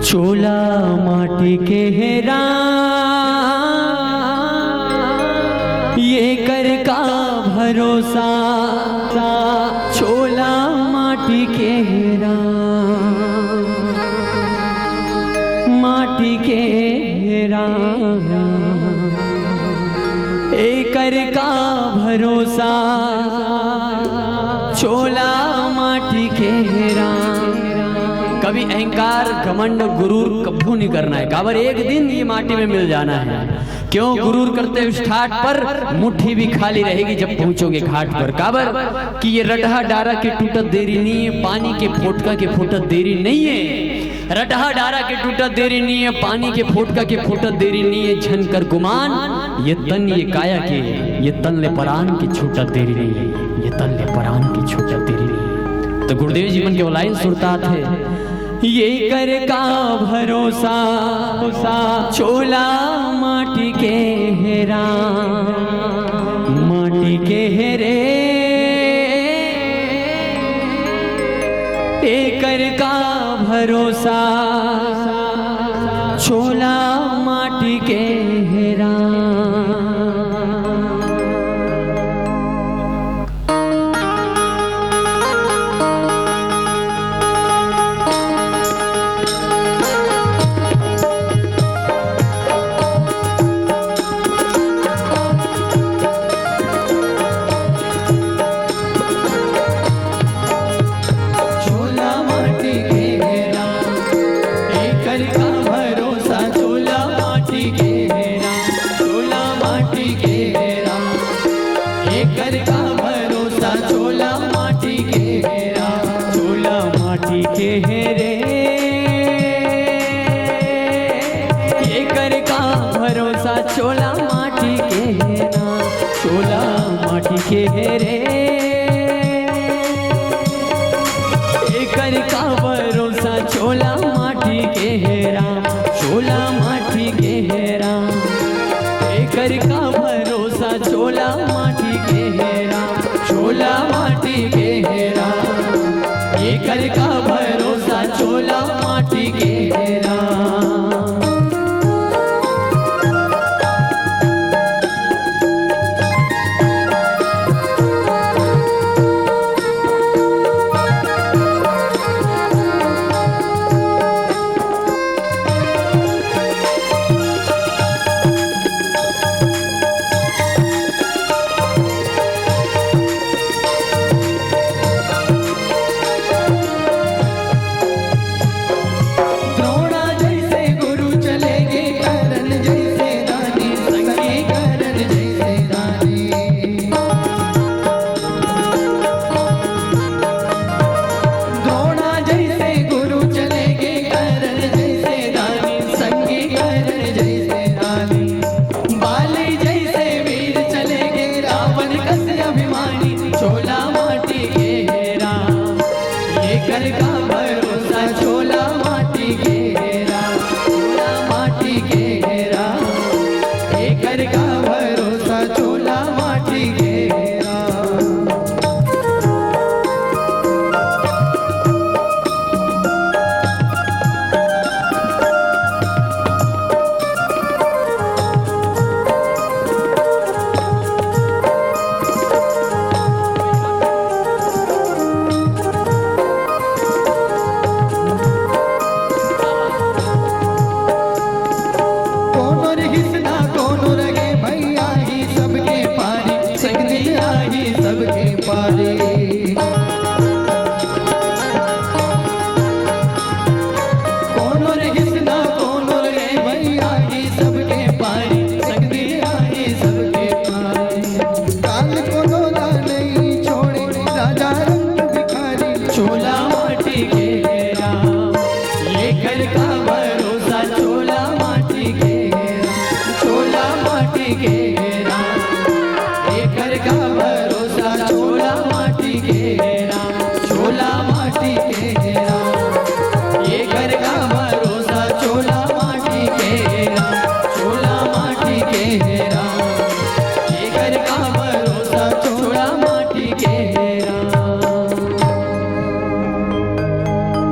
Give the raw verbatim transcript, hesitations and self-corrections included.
चोला माटी के हेरा, ये कर का भरोसा। चोला माटी के हेरा, माटी के हेरा, एकर का भरोसा। चोला माटी के हेरा। कभी अहंकार, घमंड, गुरूर कभू नहीं करना है। काबर एक दिन ये माटी में मिल जाना है। क्यों? गुरूर करते हुए ठाट पर मुट्ठी भी खाली रहेगी जब पहुंचोगे घाट पर। काबर कि ये रटहा डारा के टूटत देरी नहीं है, पानी के फोटका के फूटत देरी नहीं है। रटहा डारा के टूटत देरी नहीं है, पानी के फोटका के फूटत देरी नहीं है। झन कर गुमान ये तन ये काया के, ये तन ले परान के छूटत देरी नहीं है, ये तन ले परान के छूटत देरी नहीं है। तो गुरुदेव जी मन के वो लाइन सुरतात है, ये कर का भरोसा, चोला माटी के हेरा, माटी के हेरे, एकर का भरोसा, चोला माटी के हेरा। चोला माटी के हेरा, एकर का भरोसा। चोला माटी के हेरा, चोला माटी के हेरा, एकर का भरोसा। चोला माटी के हेरा, चोला माटी के हेरे, एकर का भरोसा। चोला माटी के हेरा, चोला माटी के हेरे, एकर का भरोसा। चोला माटी के हेरा, चोला माटी के हेरा, एकर का भरोसा। चोला माटी के हेरा, चोला माटी के हेरा, एकर का भरोसा। चोला माटी के